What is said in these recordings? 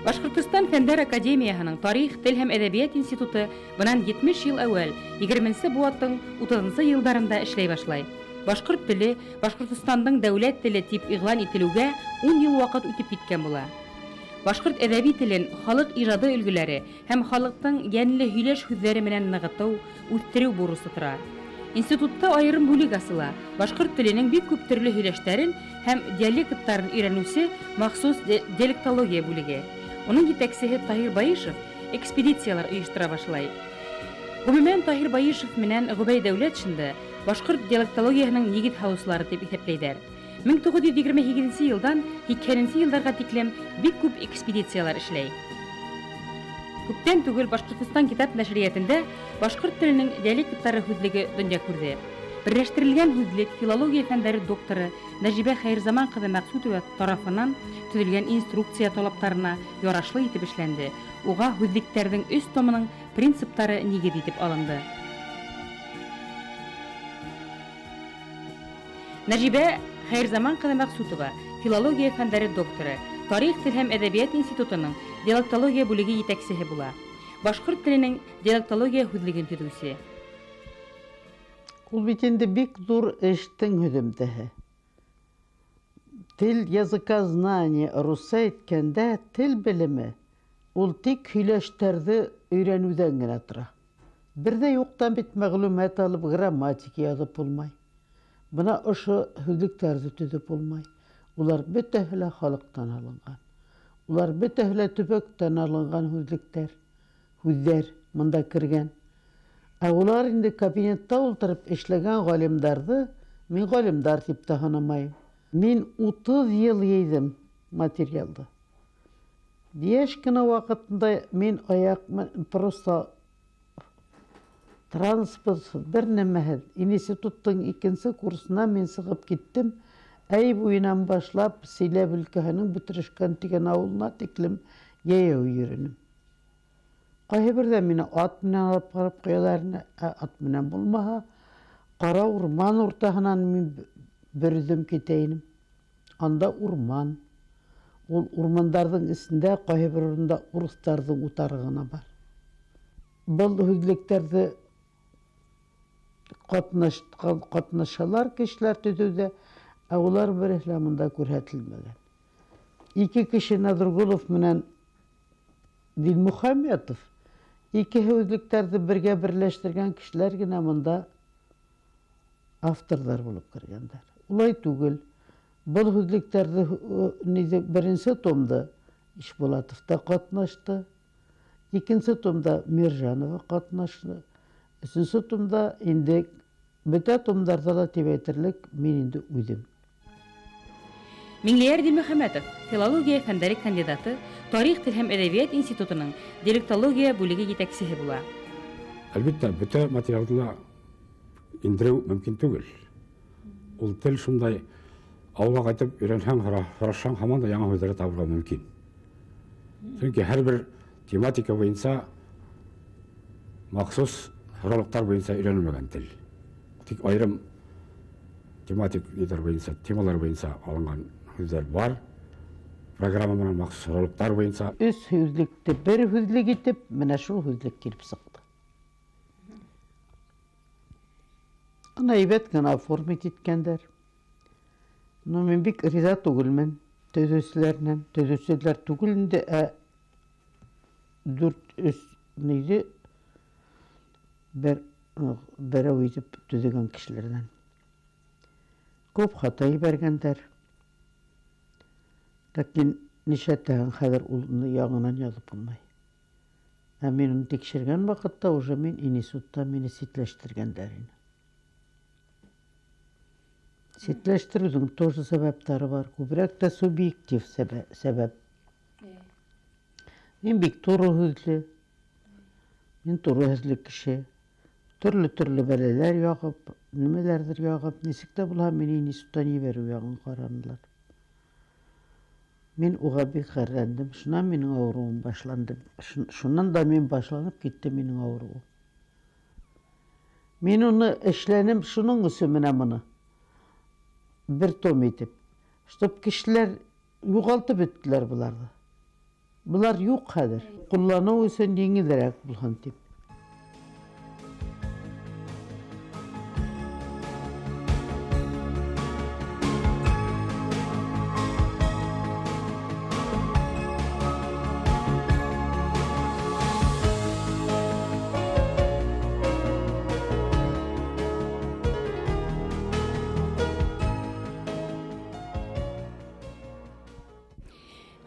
Башҡортостан Фәндәр Академияһының Тарих, Тел һәм Әҙәбиәт институты бынан 70 йыл әүәл, 20-нсе быуаттың 30-нсы йылдарында эшләй башлай. Башҡорт теле Башҡортостандың дәүләт теле тип иғлан ителеүгә 10 йыл ваҡыт үтеп киткән була. Башҡорт әҙәби телен халыҡ ижады өлгөләре һәм халыҡтың йәнле һөйләш һүҙҙәре менән нығытыу, үҫтереү бурысы тора. Институтта айырым бүлек асыла. Башҡорт теленең бик күп төрлө һөйләштәрен һәм диалекттарын өйрәнеүсе махсус диалектология бүлеге. Уның етәксеһе Таһир Баишев экспедициялар ойоштора башлай. Ғөмүмән, Таһир Баишев менән Ғөбәй Дәүләтшинды башҡорт диалектологияһының нигеҙ һалыусылары тип иҫәпләйҙәр. 1928 йылдан 80 йылдарға тиклем бик күп экспедициялар эшләй. Күптән түгел Башҡортостан китап нәшриәтендә башҡорт теленең диалекттары һүҙлеге донъя күрҙе. Берләштерелгән һүҙлек филология фәндәре докторы Нәжибә Хәйерзаман ҡыҙы Мәҡсүтова тарафынан төҙөлгән инструкция талаптарына ярашлы итеп эшләнде. Уға һүҙлектәрҙең 3 томының принциптары нигеҙ итеп алынды. Нәжибә Хәйерзаман ҡыҙы Мәҡсүтова, филология фәндәре докторы, Тарих, тел һәм әҙәбиәт институтының диалектология бүлеге етәксеһе була. Башҡорт теленең диалектология һүҙлеген төҙөүсе. Ул бит инде бик ҙур эштең һөҙөмтәһе. Тел языкознание русса әйткәндә тел белеме ул тик һөйләштәрҙе өйрәнеүҙән генә тора. Бер ҙә юҡтан бит мәғлүмәт алып грамматика яҙып булмай. Бына ошо һүҙлектәрҙе төҙөп булмай. Улар бөтәһе лә халыҡтан алынған. Улар бөтәһе лә төбәктән алынған һүҙлектәр, һүҙҙәр мында кергән. Ә улар инде кабинетта ултырып эшләгән ғалимдарҙы мин ғалимдар тип тә һанамайым. Мин 30 йыл йыйҙым материалды. Йәш кенә ваҡытында мин аяҡ просто транспортһыҙ, бер нәмәһеҙ. Институттың икенсе курсына мин сығып киттем. Әй буйынан башлап Силәб өлкәһенең Бөтөрөшкән тигән ауылына тиклем йәйәү йөрөнөм. Ҡайһы берҙә мине ат менән алып барып ҡуялар ине, ә ат менән булмаһа, ҡара урман уртаһынан мин бер үҙем китә инем. Анда урман. Ул урмандарҙың эсендә ҡайһы бер урында урыҫтарҙың утары ғына бар. Был һүҙлектәрҙе ҡатнашалар кешеләр төҙөүҙә, ә улар береһе лә мында күрһәтелмәгән. Ике кеше Наҙырғолов менән Дилмөхәмәтов ике һүҙлектәрҙе бергә берләштергән кешеләр генә мында авторҙар булып кергәндәр. Улай түгел. Был һүҙлектәрҙе беренсе томда Ишбулатов та ҡатнашты, икенсе томда Миржанова ҡатнашты, өсөнсө томда инде бөтә томдарҙа ла тип әйтерлек мин инде үҙем. Миңлейәр Дилмөхәмәтов, филология фәндәре кандидаты, Тарих, тел һәм әҙәбиәт институтының диалектология бүлеге етәксеһе була. Әлбиттә, бөтә материалды ла индереү мөмкин түгел. Ул тел шундай ауылға ҡайтып өйрәнһәң, һорашһаң, һаман да яңы һүҙҙәр табырға мөмкин. Сөнки һәр бер тематика буйынса махсус һораулыҡтар буйынса өйрәнелмәгән тел. Тик айырым тематик нидәр буйынса, темалар буйынса алынған һүҙҙәр бар. Программа менән махсус һораулыҡтар буйынса. Өс һүҙлекте бер һүҙлек итеп, менә шул һүҙлек килеп сыҡты. Ана әйбәт кенә оформить иткәндәр. Но мин бик риза түгелмен төҙөүселәренән. Төҙөүселәр түгел инде, ә 4-3 ниҙе берәү итеп төҙөгән кешеләрҙән. Күп хата ебәргәндәр. Ләкин нишләтәһең, хәҙер уны яңынан яҙып булмай. Ә мин уны тикшергән ваҡытта уже мин институтта мине ситләштергәндәр ине. Ситләштереүҙең тоже сәбәптәре бар. Күберәк тә субъектив сәбәп. Мин бик туры һүҙле. Мин туры һүҙле кеше. Төрлө-төрлө бәләләр яғып, нимәләрҙер яғып, нисек тә булһа мине институттан ебәреү яғын ҡаранылар. Мин уға бик ғәрләндем. Шунан минең ауырыуым башланды. Шунан да мин башланып китте минең ауырыуым. Мин уны эшләнем шуның өсөн менә моны. Бер том итеп. Чтоб кешеләр юғалтып бөттөләр быларҙы. Былар юҡ хәҙер. Ҡулланыу өсөн еңелерәк булһын тип.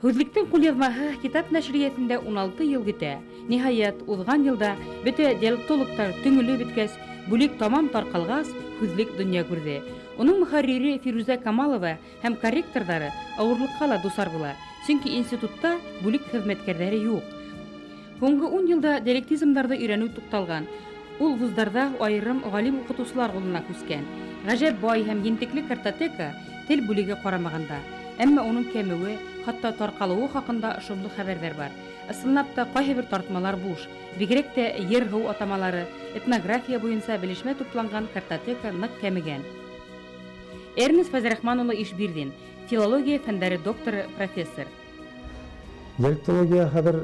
Һүҙлектең ҡулъяҙмаһы китап нәшриәтендә 16 йыл көтә. Ниһайәт, уҙған йылда бөтә диалектологтар төңөлө бөткәс, бүлек тамам тарҡалғас, һүҙлек донъя күрҙе. Уның мөхәррире Фирүзә Камалова һәм корректорҙары ауырлыҡҡа ла дусар була, сөнки институтта бүлек хеҙмәткәрҙәре юҡ. Һуңғы 10 йылда диалектизмдарҙы өйрәнеү туҡталған. Ул вуздарҙа айырым ғалим уҡытыусылар ҡулына күскән. Ғәжәп бай һәм ентекле картотека тел бүлеге ҡарамағанда. Әммә уның кәмеүе, хатта тарҡалыуы хаҡында шомло хәбәрҙәр бар. Ысынлап та ҡайһы бер тартмалар буш. Бигерәк тә ер-һыу атамалары, этнография буйынса белешмә тупланған картотека ныҡ кәмегән. Эрнест Фәзрахман улы Ишбирҙин, филология фәндәре докторы, профессор. Диалектология хәҙер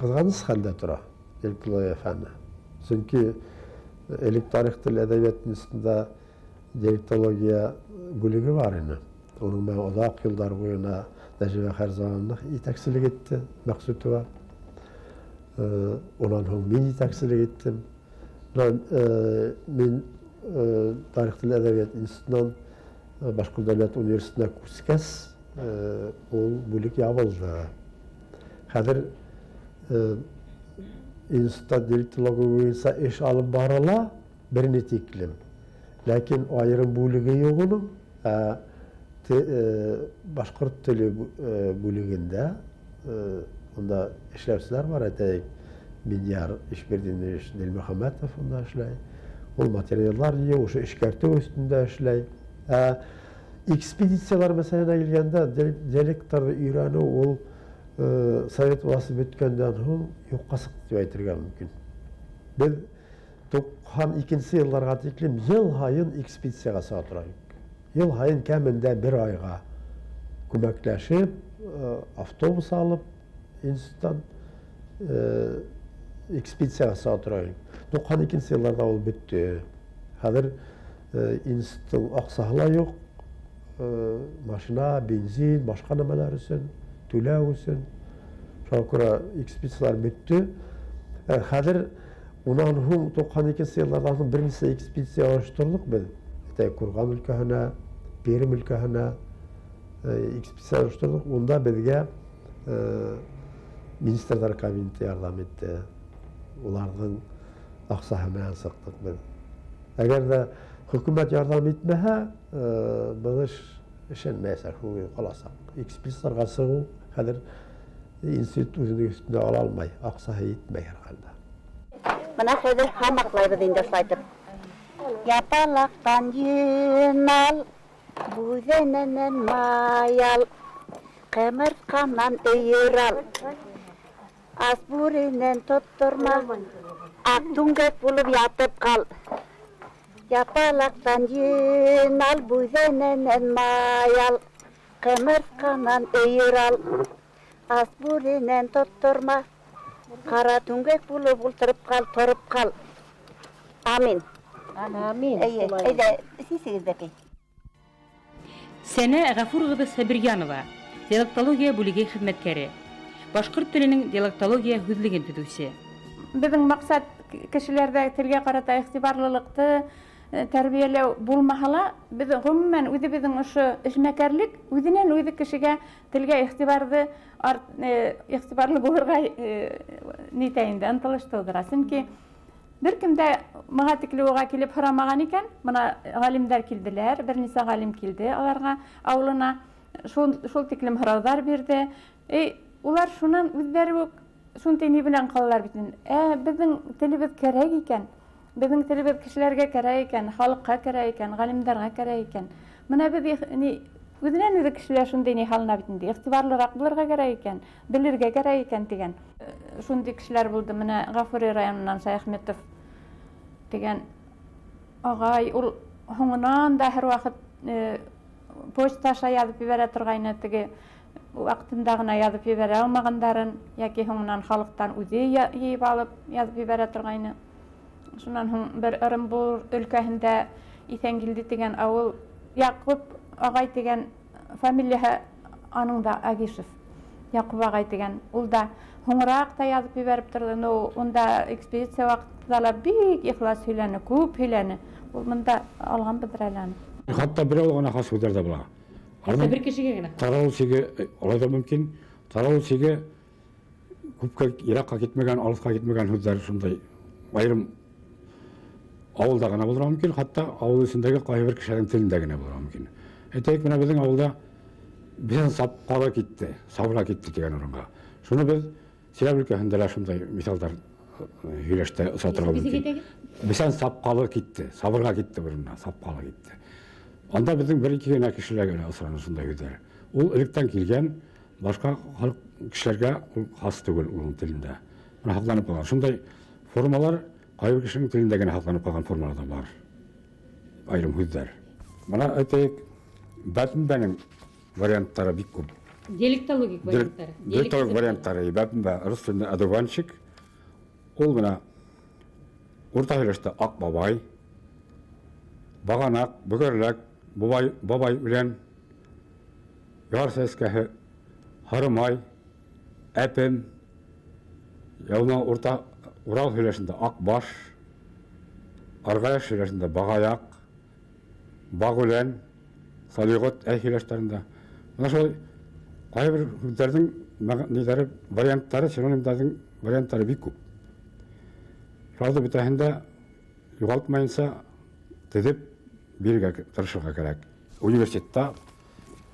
ҡыҙғаныс хәлдә тора, диалектология фәне. Сөнки элек тарих, тел, әҙәбиәт институтында диалектология бүлеге бар ине. Уның менән оҙаҡ йылдар буйына Нәжибә Хәрзамановна етәкселек итте, Мәҡсүтова. Унан һуң мин етәкселек иттем. Мин тарих, тел, әҙәбиәт институтынан Башҡорт дәүләт университетына күскәс, ул бүлек ябылды. Хәҙер институтта диалектология буйынса эш алып барыла бер ни тиклем. Ләкин айырым бүлеге юҡ уның. Башҡорт теле бүлегендә унда эшләүселәр бар, әйтәйек, Минйар Ишбирҙинович Дилмөхәмәтов унда эшләй. Ул материалдар йыйыу, ошо эшкәртеү өҫтөндә эшләй. Экспедициялар мәсьәләһенә килгәндә, диалекттарҙы өйрәнеү ул совет власы бөткәндән һуң юҡҡа сыҡты тип әйтергә мөмкин. Беҙ 92-нсе йылдарға тиклем йыл һайын экспедицияға сыға тора инек. Йыл һайын кәмендә бер айға күмәкләшеп, автобус алып, институттан экспедицияға сыға тора инек. 92-нсе йылдарҙа ул бөттө. Хәҙер институттың аҡсаһы ла юҡ, машина, бензин, башҡа нәмәләр өсөн, түләү өсөн. Шуға күрә экспедициялар бөттө. Хәҙер унан һуң 92-нсе йылдарҙан һуң бер нисә экспедиция ойошторҙоҡ беҙ. Курган өлкәһенә, Пермь өлкәһенә экспедиция ойошторҙоҡ. Унда беҙгә министрҙар кабинеты ярҙам итте. Уларҙың аҡсаһы менән сыҡтыҡ беҙ. Әгәр ҙә хөкүмәт ярҙам итмәһә, был эш эшләнмәйәсәк, шулай ҡаласаҡ. Экспедицияларға сығыу хәҙер институт үҙенең өҫтөнә ала алмай, аҡсаһы етмәй һәр хәлдә. Бына хәҙер һамаҡлайбыҙ инде шулайтып. Япалаҡтан йөн ал, бүҙәнәнән май ал, ҡымыртҡанан өйөр ал, ас бүренән тотторма, аҡ түңгәк булып ятып ҡал. Япалаҡтан йөн ал, бүҙәнәнән май ал, ҡымыртҡанан өйөр ал, ас бүренән тотторма, ҡара түңгәк булып ултырып ҡал, тороп ҡал. Амин. Амин. Эйе, әйҙә, сисегеҙ бәкәй. Сәнә Ғәфүр ҡыҙы Сабирйанова, диалектология бүлеге хеҙмәткәре, башҡорт теленең диалектология һүҙлеген төҙөүсе. Беҙҙең маҡсат кешеләрҙә телгә ҡарата иғтибарлылыҡты тәрбиәләү булмаһа ла, беҙ ғөмүмән үҙебеҙҙең ошо эшмәкәрлек үҙенән үҙе кешегә телгә иғтибарҙы иғтибарлы булырға нитә инде, ынтылыш тыуҙыра. Сөнки бер кем дә мыға тикле уға килеп һорамаған икән, бына ғалимдар килделәр, бер нисә ғалим килде аларға ауылына, шул тиклем һорауҙар бирҙе. Улар шунан үҙҙәре үк шундай ни белән ҡалалар бит инде. Беҙҙең телебеҙ кәрәк икән, беҙҙең телебеҙ кешеләргә кәрәк икән, халыҡҡа кәрәк икән, ғалимдарға кәрәк икән. Бына беҙ үҙенән үҙе кешеләр шундай ни һалына бит инде, иғтибарлыраҡ булырға кәрәк икән, белергә кәрәк икән тигән. Шундай кешеләр булды. Менә Ғафури районынан Шәйәхметов тигән ағай, ул һуңынан да һәр ваҡыт почта аша яҙып ебәрә торғайны, теге Ваҡытында ғына яҙып ебәрә алмағандарын, йәки һуңынан халыҡтан үҙе йыйып алып яҙып ебәрә торғайны. Шунан һуң бер Ырымбур өлкәһендә Иҫәнгилде тигән ауыл, Яҡуп ағай тигән фамилияһы аның да Агишев, Яҡуп ағай тигән, ул да һуңыраҡ та яҙып ебәреп торҙо. Но унда экспедиция ваҡытында ла бик ихлас һөйләне, күп һөйләне. Ул мында алғанбыҙҙыр әле аны. Хатта берәү генә хас һүҙҙәр ҙә була. Хатта бер кешегә генә. Таралыу сиге алай ҙа мөмкин. Таралыу сиге күпкә йыраҡҡа китмәгән, алыҫҡа китмәгән һүҙҙәр шундай айырым ауылда ғына булырға мөмкин, хатта ауыл эсендәге ҡайһы бер кешеләрҙең телендә генә булырға мөмкин. Әйтәйек, менә беҙҙең ауылда беҙҙең сапҡала китте, сабыра китте тигән урынға. Шуны беҙ Силәбе өлкәһендә лә шундай миҫалдар һөйләштә осратырға мөмкин. Бесән сапҡалы китте, сабырға китте урынына, сапҡалы китте. Анда беҙҙең бер-ике генә кешеләр генә осраны шундай һүҙҙәр. Ул электән килгән башҡа халыҡ кешеләргә ул хас түгел уның телендә. Бына һаҡланып ҡалған. Шундай формалар ҡайбер кешенең телендә генә һаҡланып ҡалған формалар ҙа бар. Айырым һүҙҙәр. Бына әйтәйек, бәтмбәнең варианттары бик күп. Диалектологик варианттары. Диалектологик варианттары. Бәтмбә рус телендә одуванчик. Ул бына урта һөйләштә аҡ бабай, бағанаҡ, бөгәрләк, бабай, бабай үлән, яр сәскәһе, һарымай, әпем, яуна урта Урал һөйләшендә аҡ баш, Арғаяш һөйләшендә бағаяҡ, бағүлән, салиғот әй һөйләштәрендә. Бына шулай ҡайһы бер һүҙҙәрҙең ниҙәре, варианттары, синонимдарҙың варианттары бик күп. Шуларҙы бөтәһен дә юғалтмайынса теҙеп бирергә тырышырға кәрәк. Университетта,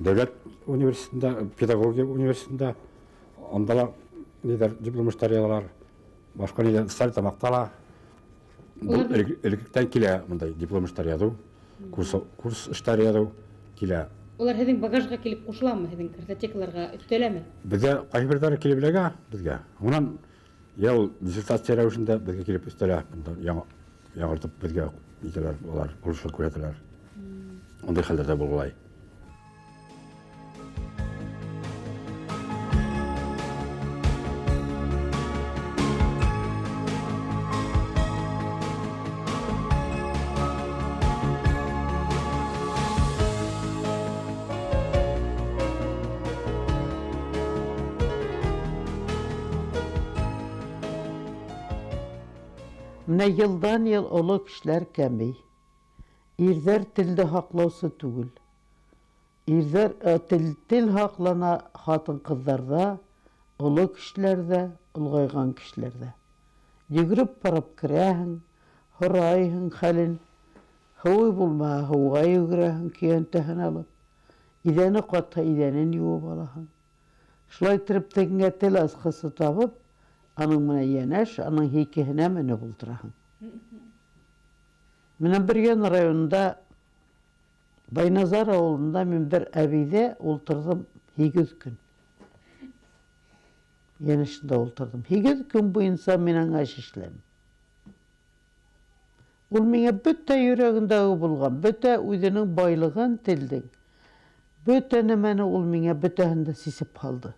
дәүләт университетында, педагогия университетында анда ла ниҙәр диплом эштәре яҙалар, башҡа ниҙәр Стәрлетамаҡта ла. Был электән килә бындай диплом эштәре яҙыу, курс эштәре яҙыу килә. Улар һеҙҙең багажға килеп ҡушыламы, һеҙҙең картотекаларға өҫтәләме? Беҙгә ҡайһы берҙәре килеп эләгә беҙгә. Унан йә ул диссертация рәүешендә беҙгә килеп өҫтәлә, бында яңыртып беҙгә итәләр, улар булышлыҡ күрһәтәләр. Ундай хәлдәр ҙә булғылай. Менә йылдан йыл оло кешеләр кәмей. Ирҙәр телде һаҡлаусы түгел. Ирҙәр тел һаҡлана ҡатын-ҡыҙҙарҙа, оло кешеләрҙә, олғайған кешеләрҙә. Йүгереп барып керәһең, һорайһың хәлен. Һыуы булмаһа, һыуға йүгерәһең, көйәнтәһен алып. Иҙәне ҡатһа, иҙәнен йыуып алаһың. Шулай итеп тегеңә тел асҡысы табып, аның менән йәнәш, аның һикеһенә менеп ултыраһың. Менән Бөрйән районында Байназар ауылында мин бер әбейҙә ултырҙым 8 көн. Йәнәшендә ултырҙым. 8 көн буйынса мин аңа эш эшләнем. Ул миңә бөтә йөрәгендәге булған, бөтә үҙенең байлығын телдең. Бөтә нәмәне ул миңә бөтәһен дә сисеп һалды.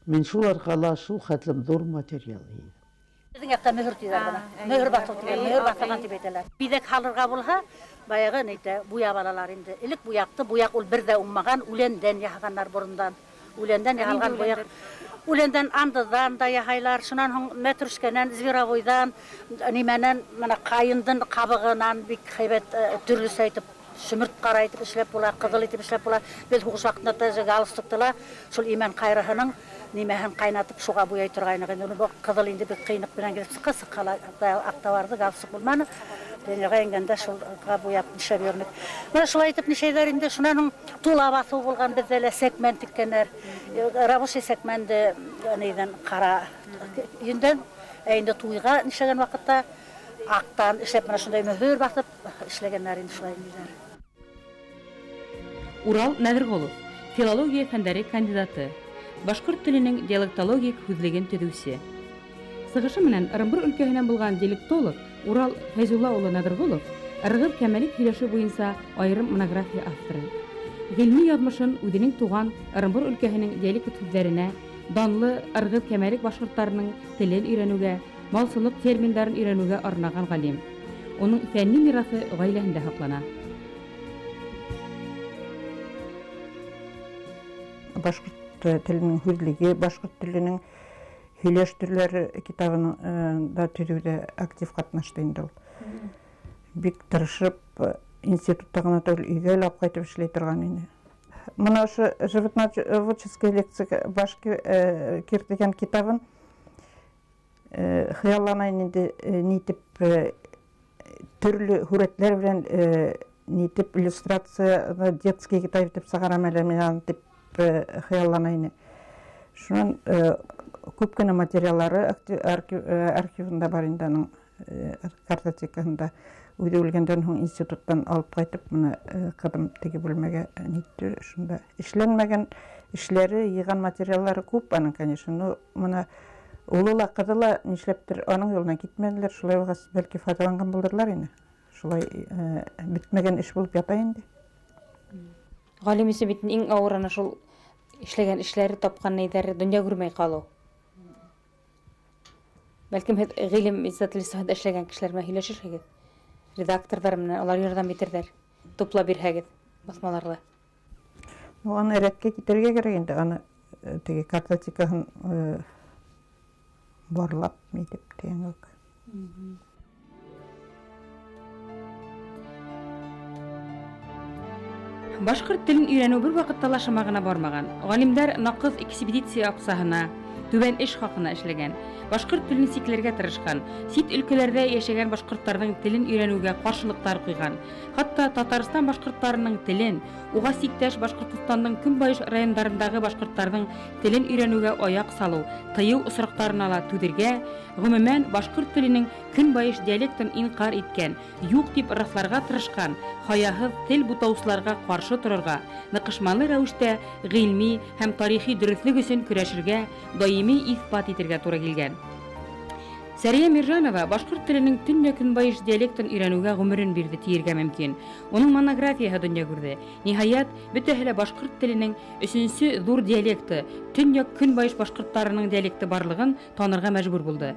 Мин шул арҡала шул хәтлем ҙур материал йыйҙым. Беҙҙең яҡта мөһөр тиҙәр бына. Мөһөр баҫыу тигән, мөһөр баҫылған тип әйтәләр. Биҙәк һалырға булһа, баяғы нәйтә, буяп алалар инде. Элек буяҡты, буяҡ ул бер ҙә уңмаған, үләндән яһағандар борондан. Үләндән яһалған буяҡ. Үләндән андыҙҙан да яһайлар, шунан һуң мәтрүшкәнән, зверовойҙан, нимәнән, мына ҡайындың ҡабығынан бик һәйбәт төрлөсә итеп шымырт ҡара итеп эшләп була, ҡыҙыл итеп эшләп була. Беҙ һуғыш ваҡытында даже галстукты ла шул имән ҡайрыһының нимәһен ҡайнатып шуға буяй торғайныҡ. Инде уны ҡыҙыл инде бик ҡыйыныҡ менән килеп сыҡҡа, сыҡҡа ла аҡтауарҙы галстук булманы. Донъяға ингәндә шулға буяп нишләп йөрөнөк. Мына шулай итеп нишәйҙәр инде. Шунан һуң тула баҫыу булған, беҙҙә лә сәкмән теккәндәр. Рабочий сәкмәнде нейҙән ҡара йөндән, ә инде туйға нишләгән ваҡытта аҡтан эшләп мына шундай мөһөр баҫып эшләгәндәр инде шулай ниләр. Урал Нәҙерғолов, филология фәндәре кандидаты, башҡорт теленең диалектологик һүҙлеген төҙөүсе. Сығышы менән Ырымбур өлкәһенән булған диалектолог Урал Фәйзулла улы Нәҙерғолов Ырғыҙ кәмәлек һөйләше буйынса айырым монография авторы. Ғилми яҙмышын үҙенең туған Ырымбур өлкәһенең диалект һүҙҙәренә, данлы Ырғыҙ кәмәлек башҡорттарының телен өйрәнеүгә, малсылыҡ терминдарын өйрәнеүгә арнаған ғалим. Уның фәнни мираҫы ғаиләһендә һаҡлана. Башҡорт теленең һүҙлеге, башҡорт теленең һөйләш төрләре китабын да төҙөүҙә актив ҡатнашты инде ул. Бик тырышып, институтта ғына түгел, өйгә лә алып ҡайтып эшләй торған ине. Мына ошо животноводческая лекция башкир тигән китабын хыяллана инде нитеп төрлө һүрәтләр белән нитеп иллюстрация детский китап итеп сығарам әле мин аны тип хыяллана ине. Шунан күп кенә материаллары архивында бар инде аның картотекаһында. Үҙе үлгәндән һуң институттан алып ҡайтып, мына ҡыҙым теге бүлмәгә нитте, шунда эшләнмәгән эшләре, йыйған материаллары күп аның, конечно, но мына улы ла, ҡыҙы ла нишләптер аның юлынан китмәнеләр, шулай булғас, бәлки файҙаланған булдырҙар ине. Шулай бөтмәгән эш булып ята инде. Ғалим өсөн бит иң ауыр ана шул эшләгән эшләре, тапҡан нейҙәре донъя күрмәй ҡалыу. Бәлкем һеҙ ғилем издательствоһында эшләгән кешеләр менән һөйләшерһегеҙ, редакторҙар менән, улар ярҙам итерҙәр, туплап бирһәгеҙ баҫмаларҙы. Ну, аны рәткә китергә кәрәк инде, аны теге картотекаһын барлап нитеп тигән кеүек. Башҡорт телен өйрәнеү бер ваҡытта ла шыма ғына бармаған. Ғалимдар наҡыҫ экспедиция аҡсаһына, түбән эш хаҡына эшләгән. Башҡорт телен сикләргә тырышҡан, сит өлкәләрҙә йәшәгән башҡорттарҙың телен өйрәнеүгә ҡаршылыҡтар ҡуйған. Хатта Татарстан башҡорттарының телен, уға сиктәш Башҡортостандың көнбайыш райондарындағы башҡорттарҙың телен өйрәнеүгә аяҡ салыу, тыйыу осраҡтарына ла түҙергә, ғөмүмән башҡорт теленең көнбайыш диалектын инҡар иткән, юҡ тип раҫларға тырышҡан, хаяһыҙ тел бутаусыларға ҡаршы торорға, ныҡышмалы рәүештә ғилми һәм тарихи дөрөҫлөк өсөн көрәшергә, даими иҫбат итергә тура килгән. Сәрия Миржанова башҡорт теленең төньяҡ-көнбайыш диалектын өйрәнеүгә ғүмерен бирҙе тиергә мөмкин. Уның монографияһы донъя күрҙе. Ниһайәт, бөтәһе лә башҡорт теленең өсөнсө ҙур диалекты, төньяҡ-көнбайыш башҡорттарының диалекты барлығын танырға мәжбүр булды.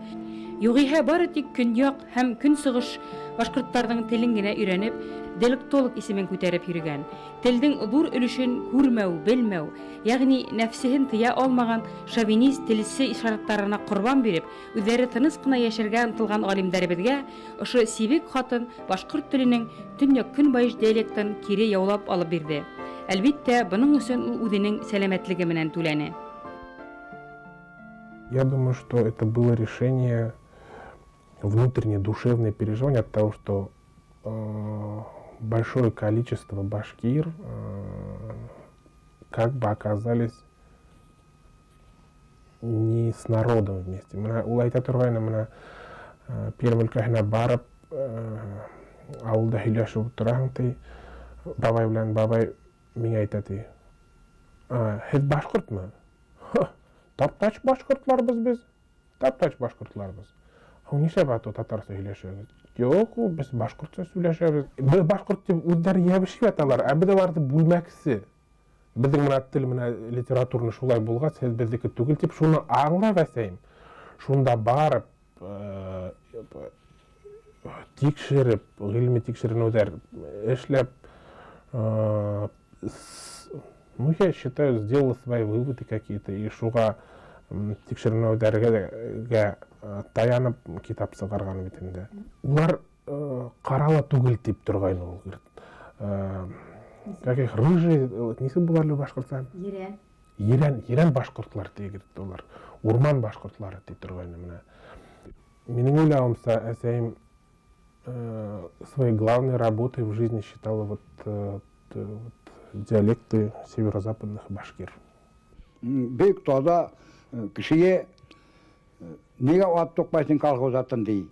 Юғиһә бары тик көньяҡ һәм көнсығыш башҡорттарҙың телен генә өйрәнеп, диалектолог исемен күтәреп йөрөгән, телдең ҙур өлөшөн күрмәү, белмәү, йәғни нәфсеһен тыя алмаған шовинист телсе ишараттарына ҡорбан биреп, үҙҙәре тыныс ҡына йәшәргә ынтылған ғалимдәребеҙгә ошо сибек ҡатын башҡорт теленең төньяҡ-көнбайыш диалектын кире яулап алып бирҙе. Әлбиттә, бының өсөн ул үҙенең сәләмәтлеге менән түләне. Я думаю, что это было решение внутреннее душевное переживание от того, что большое количество башкир как бы оказались не с народом вместе. Мына ул әйтә торғайны, мына Пермь өлкәһенә барып ауылда һөйләшеп ултыраһың ти, бабай белән бабай миңә әйтә ти: "Һеҙ башҡортмо?" "Таптач башҡортларбыҙ беҙ, таптач башҡортларбыҙ." Һуң нишләп аты татарса һөйләшәбеҙ? Юҡ, ул беҙ башҡортса һөйләшәбеҙ. Беҙ башҡорт тип үҙҙәре йәбешеп яталар, ә беҙ уларҙы бүлмәксе. Беҙҙең мына тел, мына литератураны шулай булғас, һеҙ беҙҙеке түгел тип шуны аңлап әсәйем. Шунда барып тикшереп, ғилми тикшеренеүҙәр эшләп, ну, я считаю, сделала свои выводы какие-то, и шуға тикшеренеүҙәргә таянып китап сығарған бит инде. Улар ҡарала түгел тип торғайны ул. Как их рыжие, нисек булар әле башҡортса? Ерән. Ерән, ерән башҡортлар тигеҙ улар. Урман башҡортлары тип торғайны мына. Минең уйлауымса, әсәйем своей главной работой в жизни считала вот диалекты северо-западных башкир. Бик таза кешегә нигә ат туҡмайһың колхоз атын ти.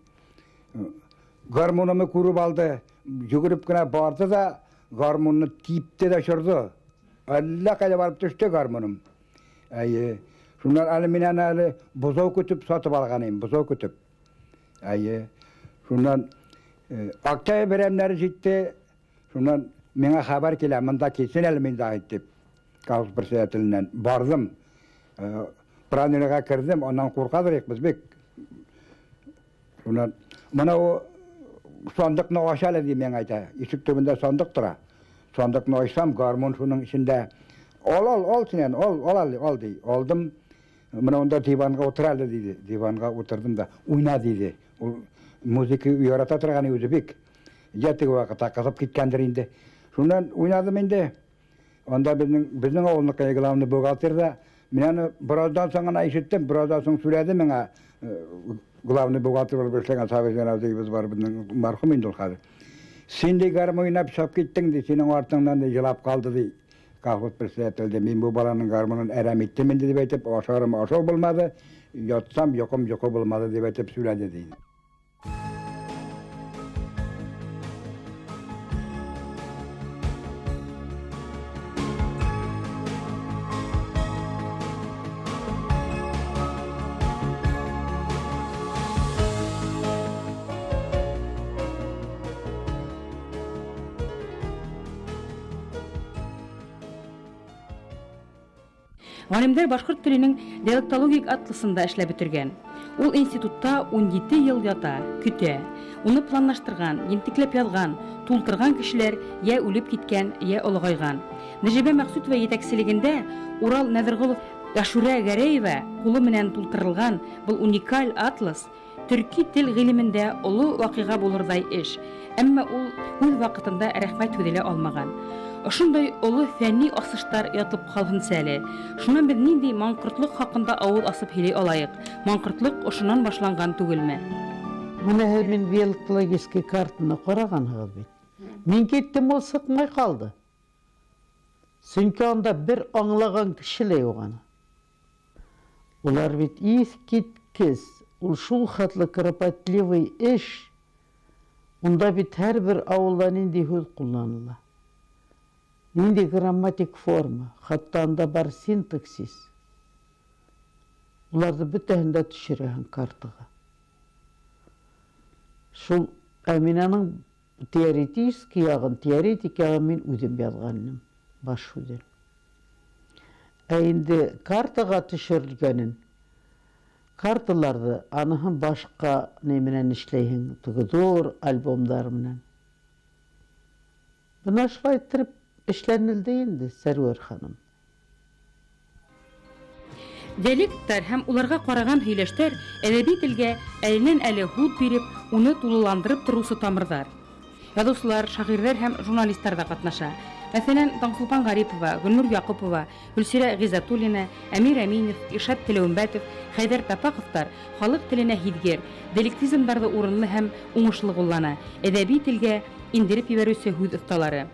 Гармонымны күреп алды, йүгереп кенә барды да гармонны типте дә очырҙы. Әллә ҡайҙа барып төштө гармоным. Әйе, шунан әле мин аны әле бозау көтөп сатып алған инем, бозау көтөп. Әйе, шунан октябрь бәйрәмнәре җитте. Шунан Миңа хәбәр килә, монда килсен әле Минзаһит дип. Колхоз председателеннән бардым. Правильныйга кердем, аннан куркадыр без бик. Шуннан менә ул сандыкны ач әле ди миңа әйтә. Ишек төбендә сандык тора. Сандыкны ачсам, гармун шуның эчендә. Ал, ал, ал син, ал, ал әле, ал ди. Алдым. Менә унда диванга утыр әле диде. Диванга утырдым да, уйна диде. Ул музыка ярата торган үзе бик. Я теге вакытта кызып киткәндер инде. Шуннан уйнадым инде. Анда безнең авылныкы главный бухгалтер да, мин аны бераздан соң гына ишеттем, бераздан соң сөйләде миңа главный бухгалтер булып эшләгән Сабирҗан абзыебыз бар безнең, мәрхүм инде ул хәзер. Син ди гармун уйнап чыгып киттең ди, синең артыңнан ди елап калды ди. Колхоз председателе ди, мин бу баланың гармунын әрәм иттем инде дип әйтеп, ашарым ашау булмады, ятсам йокым йокы булмады дип әйтеп сөйләде ди. Галимдәр башкорт теленең диалектологик атласында эшләп бетергән. Ул институтта 17 ел ята, көтә. Уны планлаштырган, ентекләп язган, тултырган кешеләр я үлеп киткән, я олыгайган. Нәҗибә Мәксүтова җитәкчелегендә Урал Нәзерголов, Ашурә Гәрәева кулы менән тултырылган был уникаль атлас төрки тел гыйлемендә олы вакыйга булырдай эш. Әмма ул үз вакытында рәхмәт һүҙе алмаган. Ошондай олы фәнни асыштар ятып ҡалһынсы әле. Шунан беҙ ниндәй маңҡортлоҡ хаҡында ауыҙ асып һөйләй алайыҡ? Маңҡортлоҡ ошонан башланған түгелме? Менә һеҙ мин диалектологический картаны ҡарағанһығыҙ бит. Мин киттем, ул сыҡмай ҡалды. Сөнки анда бер аңлаған кеше лә юҡ аны. Улар бит иҫ киткес, ул шул хәтле кропотливый эш. Унда бит һәр бер ауылда ниндәй һүҙ ҡулланыла. Ниндәй грамматик форма, хатта анда бар синтаксис. Уларҙы бөтәһен дә төшөрәһең картаға. Шул Әминәнең теоретический яғын, теоретик яғын мин үҙем яҙғанным, баш һүҙен. Ә инде картаға төшөрөлгәнен, карталарҙы аныһын башҡа ни менән эшләйһең, теге ҙур альбомдар менән. Бына шулай иттереп эшләнелде инде, Сәрүәр ханым. Диалекттар һәм уларға ҡараған һөйләштәр әҙәби телгә әленән әле һүҙ биреп, уны тулыландырып тороусы тамырҙар. Яҙыусылар, шағирҙар һәм журналистар ҙа ҡатнаша. Мәҫәлән, Таңсулпан Ғарипова, Гөлнур Яҡупова, Гөлсирә Ғиззәтуллина, Әмир Әминев, Иршат Теләүембәтов, Хәйҙәр Тапаҡовтар халыҡ теленә һиҙгер, диалектизмдарҙы урынлы һәм уңышлы ҡуллана, әҙәби телгә индереп ебәреүсе һүҙ оҫталары.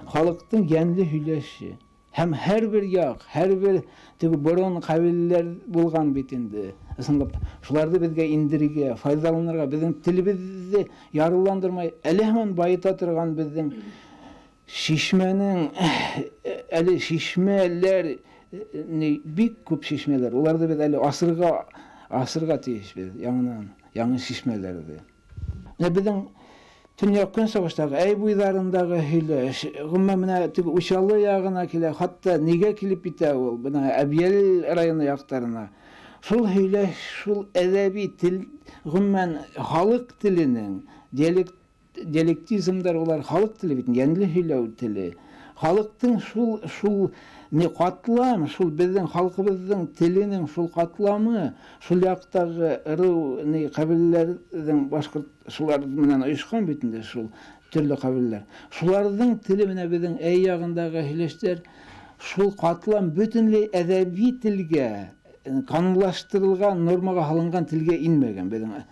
Халыҡтың йәнле һөйләше һәм һәр бер яҡ, һәр бер теге борон ҡәбиләләр булған бит инде. Ысынлап, шуларҙы беҙгә индерергә, файҙаланырға, беҙҙең телебеҙҙе ярлыландырмай, әле һаман байыта торған беҙҙең шишмәнең, әле шишмәләр, бик күп шишмәләр. Уларҙы беҙ әле асырға тейешбеҙ, яңынан, яңы шишмәләрҙе. Менә беҙҙең Төньяҡ көнсығыштағы әй буйҙарындағы һөйләш, ғөмүмән менә теге Учалы яғына килә, хатта нигә килеп китә ул, бына Әбйәлил районы яҡтарына. Шул һөйләш, шул әҙәби тел, ғөмүмән халыҡ теленең диалектизмдар улар халыҡ теле бит, йәнле һөйләү теле. Халыҡтың шул не ҡатлам, шул беҙҙең халҡыбыҙҙың теленең шул ҡатламы, шул яҡтағы ырыу не ҡәбиләләрҙең башҡорт шулар менән ойошҡан бит инде шул төрлө ҡәбиләләр. Шуларҙың теле менән беҙҙең әй яғындағы һөйләштәр шул ҡатлам бөтөнләй әҙәби телгә, ҡанунлаштырылған нормаға һалынған телгә инмәгән беҙҙең.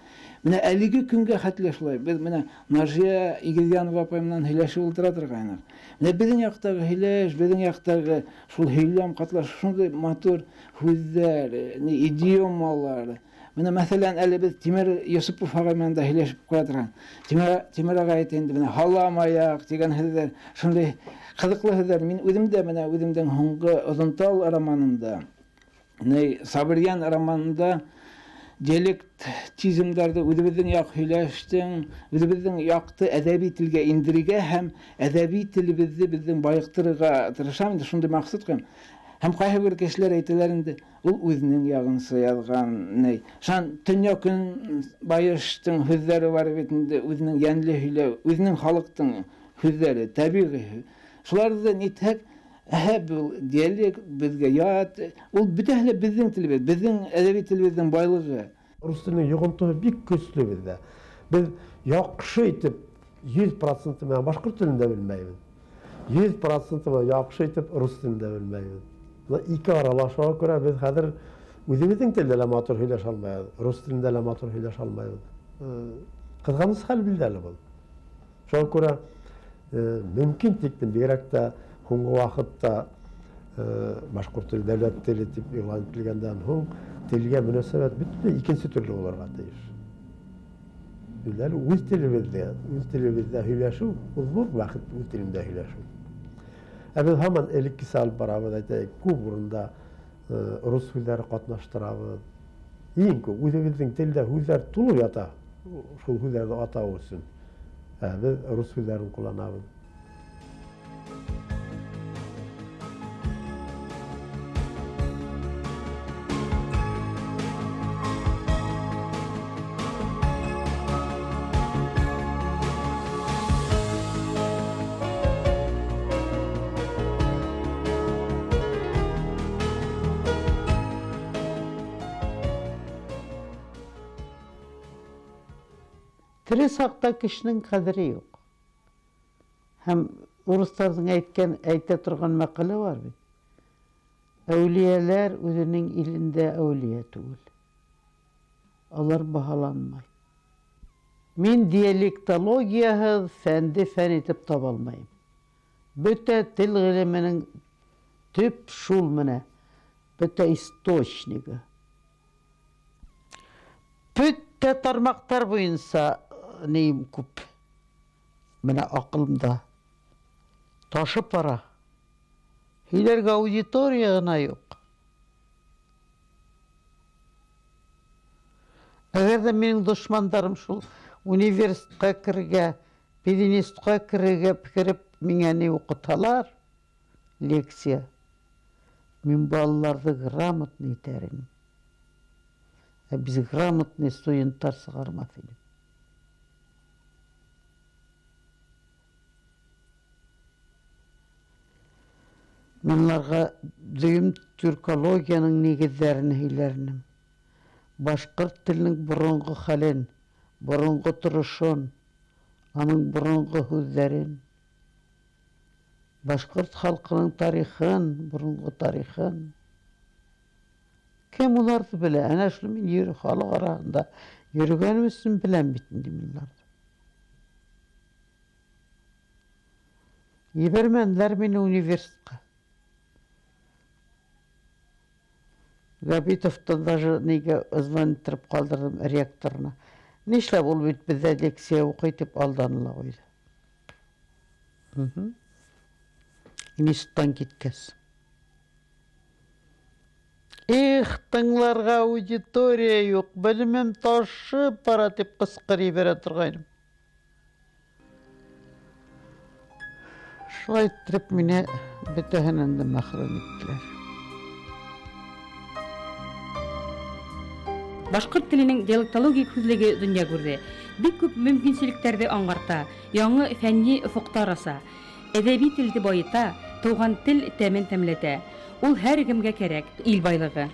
Менә әлеге көнгә хәтле шулай. Беҙ менә Нажия Игеҙйәнова апай менән һөйләшеп ултыра торғайныҡ. Менә беҙҙең яҡтағы һөйләш, беҙҙең яҡтағы шул һөйләм ҡатлаш, шундай матур һүҙҙәр, идиомалар. Менә мәҫәлән, әле беҙ Тимер Йосопов ағай менән дә һөйләшеп ҡуя торған. Тимер ағай әйтә инде, менә һалам аяҡ тигән һүҙҙәр, шундай ҡыҙыҡлы һүҙҙәр. Мин үҙем дә менә үҙемдең һуңғы Оҙонтал романында, Сабырйән романында Диалектизмдарҙы үҙебеҙҙең яҡ һөйләштең, үҙебеҙҙең яҡты әҙәби телгә индерергә һәм әҙәби телебеҙҙе беҙҙең байыҡтырырға тырышам инде, шундай маҡсат ҡуям. Һәм ҡайһы бер кешеләр әйтәләр инде, ул үҙенең яғынса яҙған, ни. Шунан төньяҡ көнбайыштың һүҙҙәре бар бит инде, үҙенең йәнле һөйләү, үҙенең халыҡтың һүҙҙәре, тәбиғи. Шуларҙы нитһәк, әһә, был диалект беҙгә ят, ул бөтәһе лә беҙҙең телебеҙ, беҙҙең әҙәби телебеҙҙең байлығы. Рус теленең йоғонтоһо бик көслө беҙҙә. Беҙ яҡшы итеп 100% менән башҡорт телен дә белмәйбеҙ. 100% менән яҡшы итеп рус телен дә белмәйбеҙ. Бына ике аралашыуға күрә беҙ хәҙер үҙебеҙҙең телдә лә матур һөйләшә алмайбыҙ, рус телендә лә матур һөйләшә алмайбыҙ. Ҡыҙғаныс хәл билдәле был. Шуға күрә мөмкин тиклем бигерәк тә һуңғы ваҡытта башҡорт теле дәүләт теле тип иғлан ителгәндән һуң телгә мөнәсәбәт бөтөнләй икенсе төрлө булырға тейеш. Билдәле, үҙ телебеҙҙә һөйләшеү ул ҙур бәхет, үҙ телендә һөйләшеү. Ә беҙ һаман элеккесә алып барабыҙ, әйтәйек, күп урында рус һүҙҙәре ҡатнаштырабыҙ. Иң күп үҙебеҙҙең телдә һүҙҙәр тулып ята, шул һүҙҙәрҙе атау өсөн. Ә беҙ рус һүҙҙәрен ҡулланабыҙ. Тере саҡта кешенең ҡәҙере юҡ. Һәм урыҫтарҙың әйтә торған мәҡәле бар бит. Әүлиәләр үҙенең илендә әүлиә түгел. Алар баһаланмай. Мин диалектологияһыҙ фәнде фән итеп таба алмайым. Бөтә тел ғилеменең төп шул менә, бөтә источнигы. Бөтә тармаҡтар буйынса нейем күп. Менә аҡылымда ташып бара. Һөйләргә аудитория ғына юҡ. Әгәр ҙә минең дошмандарым шул университетҡа керергә, пединститутҡа керергә кереп миңә ни уҡыталар, лекция. Мин балаларҙы грамотный итәр инем. Ә безграмотный студенттар сығармаҫ инем. Мин уларға дөйөм тюркологияның нигеҙҙәрен һөйләр инем. Башҡорт теленең боронғо хәлен, боронғо торошон, аның боронғо һүҙҙәрен, башҡорт халҡының тарихын, боронғо тарихын. Кем уларҙы белә? Әнә шул мин халыҡ араһында йөрөгәнем өсөн беләм бит инде мин уларҙы. Ебәрмәнеләр мине университетҡа. Габитовтан даже нигә звонитырып ҡалдырҙым ректорына. Нишләп ул бит беҙҙә лекция уҡый тип алданы ла ҡуйҙы. Институттан киткәс. Их, тыңларға аудитория юҡ, белемем ташып бара тип ҡысҡыр ебәрә торғайным. Шулай иттереп мине бөтәһенән дә мәхрүм иттеләр. Башҡорт теленең диалектологик һүҙлеге донъя күрҙе. Бик күп мөмкинселектәрҙе аңғарта, яңы фәнни офоҡтар аса, әҙәби телде байыта, тыуған тел тәмен тәмләтә. Ул һәр кемгә кәрәк, ил байлығы.